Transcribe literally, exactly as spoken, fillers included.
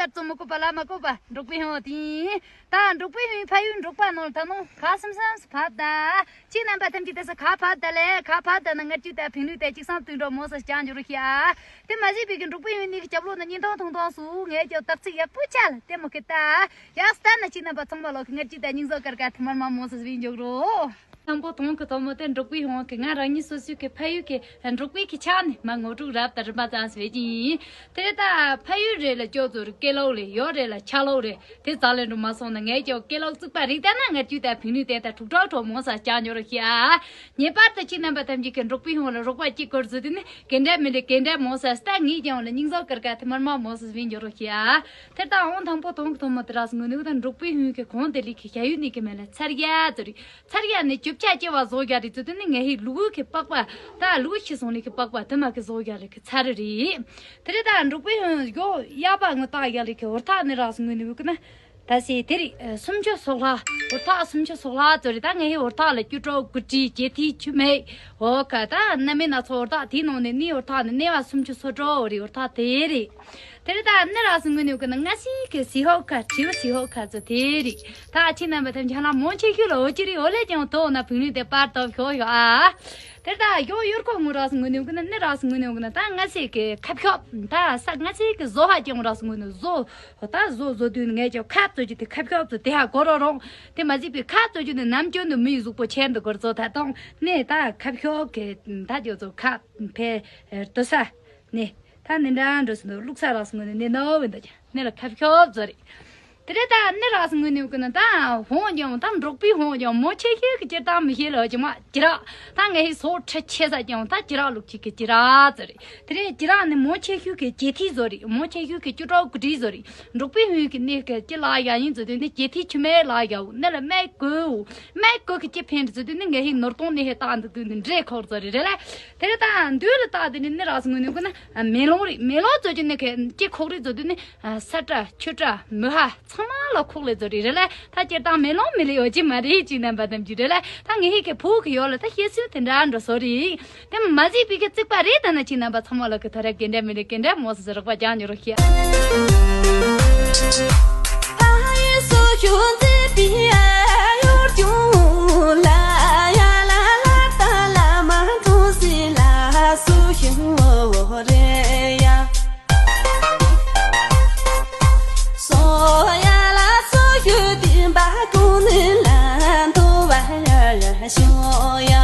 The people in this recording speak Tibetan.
ལྟར་ཙམ་མི་བཀོད་པ་ལ་མ་བཀོད་པ་འབྲོག་པའི་ཧོང་དེ་ཡིན། ད་འབྲོག་པའི་ཧོང་ཕ་ཡུལ་འབྲོག་པ་ནང་ལ་ད་ནང་ཁ་སིམ་སིམ་སུ་ཕབ་ད། ཁྱེད་རྣམ་པ་ཐམས་ཅད་དེ་སུ་ཁ་ཕབ་ད་ལས་ཁ་ཕབ་ད་ན་ངར་ཅུ་ད་ཕིང་ལུས་ད་ཅིག་བསམ་དུས་འགྲོ་མོ་སུ་ཅང་འགྱུར་ཤི་ཨ། དེ་མ་ཟད་པའི་གི་འབྲོག་པའི་ཧོང་ནི་གི་སྐྱབས་ལོ་ན་ཉིན་ཐོང་ཐུང་ཐོང་སུ་ངས་ཀྱང་དག་ཚིག་ཡག་པོ་ཆ་ལ་དེ་མོ་གི་ད། ཡག་སྟན་ན་ཁྱེད་རྣམ་པ་ཚང་མ་ལོ་གི་ངར་ཅུ་ད་སྙིང་ཟོ་ཀར་ཀ་ཐི་མར་མ་མོ་སུ་བིན་འཇོག་རོ། དང་པོ་དོང་གི་ཐོག་མོ་དེ་འབྲོག་པའི་ཧོང་གི་ང་རང་ཉིད་སོ་སོའི་གི་ཕ་ཡུལ་གི་འབྲོག་པའི་གི་ཆ་ནས་མ་ངོ་སྤྲོད་རབ་དང་རིམ་པ་ཙམ་ཞིག་བྱེད་ཀྱི་ཡིན། དེ་རེད་ད་ཕ་ཡུལ་རེད་ལ་ཅོག་ཙོ་རེད་སྐེ་ལོག་རེད་ཡོ་རེད་ལ་ཆ་ལོག་རེད་དེ་རྩ་ལས་འགྲོ་མ་སོང་ན་ངས་ཀྱང་སྐེ་ལོག་བཙུགས་པ་རིག་ད་ན་ངར་ཅུ་ད་ཕིང་ལུས་དེ་ད་དྲུག་ཕྲག་གྲོགས་མོ་ས་ཅག་ཉོ་རོ་ཤི་ཨ། ངེས་པར་དུ་ཁྱེད་རྣམ་པ་ཐམས་ཅད་ཀྱི་འབྲོག་པའི་ཧོང་ལ་རོགས་པ་ཅིག་དགོས་ཟེར་དུས་ནི་གན་འདྲ་མི་ལས་གན་འདྲ་མོ་ས་སྟ་ངེས་ཀྱང་ལ་སྙིང་ཟོ་ཀར་ཀ་ཐི་མར་མ་མོ་ས་བིན་འགྱུར་རོ་ཤི་ཨ། དེར་ད་འོང་དང་པོ་དོང་གི་ཐོག་མོ་དེ་ར་སུ་ངོ་ནུ་ད་འབྲོག་པའི་ཧོང་གི་གོང་དེ་ལི་གི་ཞ་ཡུ་ནི་གི་མེ་ལ་ཚར་ཡ་ཙོ་རི། ཚར་ཡ་ནི་ཅུབ་ཆ་ཅེ་བ་བཟོ་རྒྱ་རེད་ཙོ་དེ་ནི་ངས་ཧི་ལུ་གུ་གི་པགས་པ་ད་ལུ་གུ་ཤི་སོང་ལི་གི་པགས་པ་དེ་མ་གི་བཟོ་རྒྱ་རེད་གི་ཚར་རེད། དེ་རེད་ད་འབྲོག་པའི་ཧོང་ཡོ་ཡ་པ་ངོ་ཏག་ཡ་ལི་གི་འོར་ཐག་ནི་ར་སུ་ངོ་ནུ་གི་ན། ད་སི་དེ་རི་སུམ་ཅུ་སོག་ལྷ། འོར་ཐག་སུམ་ཅུ་སོག་ལྷ་ཙོ་རི་ད་ངས་ཧི་འོར་ཐག་ལ་སྐྱུ་བྲོ་དགུ་ཏྲི་ཇེ་ཐི་ཆུ་མེ། འོ་ཁ་ད་སྣ་མིན་སྣ་ཚོགས་འོར་ཐག་དེའི་ནང་ནས་ནི་འོར་ཐག་ནི་སྣེ་བ་སུམ་ཅུ་སོ་དྲུག་རི་འོར་ཐག་དེ་རི། དེ་རི་ད་ནི་ར་སུ་ངུ་ནུ་གི་ན་ང་སི་གི་སི་ཧོ་ཁ་ཁྲི་བ་སི་ཧོ་ཁ་ཙོ་དེ་རི། ད་ཁྱེད་རྣམ་པ་ཐམས་ཅད་ཧ་ལ་མོ་ཆེ་ཤུ་ལ་འོ་ཅི་རི་འོ་ལེ་ཀྱང་དོ་ན་ཕིང་ལུས་དེ་པར་དོ་ཤོ་ཡོ་ཨ། དེར་ད་ཡོ་ཡོར་ཁོ་ངུ་ར་སུ་ངུ་ནུ་གི་ན་ནི་ར་སུ་ངུ་ནུ་གི་ན་ད་ང་སི་གི་ཁ་ཕྱོགས་ད་ས་ང་སི་གི་བཟོ་ཧ་ཀྱང་ར་སུ་ངུ་ནུ་བཟོ། ད་བཟོ་བཟོ་དུས་ངས་ཀྱང་ཁ་བཙོ་རྒྱུ་དེ་ཁ་ཕྱོགས་བཙོ་དེ་ཧ་གོ་རོ་རོང་། དེ་མ་གཟིགས་པའི་ཁ་བཙོ་རྒྱུ་ནི་ནམ་རྒྱུན་དུ་མི་ཡི་གཟུགས་པོ་ཆེར་འདུག་གོ་བཟོ་ད་དང་ནས་ད་ཁ་ཕྱོགས་ཀྱི་ད་ཀྱོ་བཙོ་ཁ་ཕེ་ལྟོ་ས་ནས་ད་ནི་འདྲ་འགྲོ་སུ་འདུག་བླུག་ས་རག་སུ་ངོ་ནས་ནས་ནོ་བས་འདུག་ཀྱང་ནས་ལ་ཁ་ཕྱོགས་བཙོ་རེད། དེ་རེད་ད་ནི་རག་སུ་ངོ་ནས་ཀུན་ན་ད་ཧོང་ཀྱང་ད་འབྲོག་པའི་ཧོང་ཀྱང་མོ་ཆེ་ཤོས་ཀྱི་སྤྱིར་བཏང་མི་ཤེས་ལ་ཅི་མ་ཅི་རག་ད་ངས་ཧི་སོ་ཁྲ་ཆེ་ས་ཀྱང་ད་ཅི་རག་ལུག་ཅིག་གི་ཅི་རག་བཙོ་རེད། དེ་རེད་ཅི་རག་ནི་མོ་ཆེ་ཤོས་ཀྱི་ཇེ་ཐི་བཟོ་རེད། མོ་ཆེ་ཤོས་ཀྱི་ཅུ་ཀྲོ་ཀུ་ཏི་བཟོ་རེད། འབྲོག་པའི་ཧུན་གྱི་ནི་གི་ཅི་ལ་ཡ་ཡིན་བཟོ་དུས་ནི་ཇེ་ཐི་ཆུ་མེ་ལ་ཡའོ་ནི་ལ་མེ་གོའོ། མེ་གོ་གི་ཅི་ཕན་བཟོ་དུས་ནི་ངས་ཧི་ནོར་སྟོང་ནི་ཧི་ཏག་འདུག་དུས་ནི་འདྲེ་ཁོག་བཟོ་རེད་རེད་ལ། དེ་རེད་ད་འདུས་ལ་ཏག་དེ་ནི་ནི་རག་སུ་ངུ་ནི་གུ་ན་མེ་ལོང་རེད། མེ་ལོང་བཟོ་དུས་ནི་གི་ཅི་ཁོག་རེད་བཟོ་དུས་ནི་ས་ཏྲ་ཆུ་ཏྲ་མི་ཧ་ཚང་མ་ལ་ཁོག་ལེ་བཟོ་རེད་རེད་ལ། ད་སྤྱིར་བཏང་མེ་ལོང་མི་ལེ་ཡོད་ཅི་མ་རེད་ཅི་རྣམ་པ་ཐམས་ཅད་རེད་ལ། ད་ངས་ཧི་གི་ཕུག་གི་ཡོད་ལ་ད་ཤེས་སུ་དེ་འདྲ་འགྲོ་བཟོ་རེད། དེ་མ་གཟིགས་པའི་གི་རྩིག་པ་རེད་ད་ན་ཅི་རྣམ་པ་ཚང་མ་ལ་གི་ཐ་ར་གེ་འདྲ་མི་ལེ་གེ་འདྲ་མོ་སི་སི་རག་པ་ཅང་ཉོ་རོ་ཤི།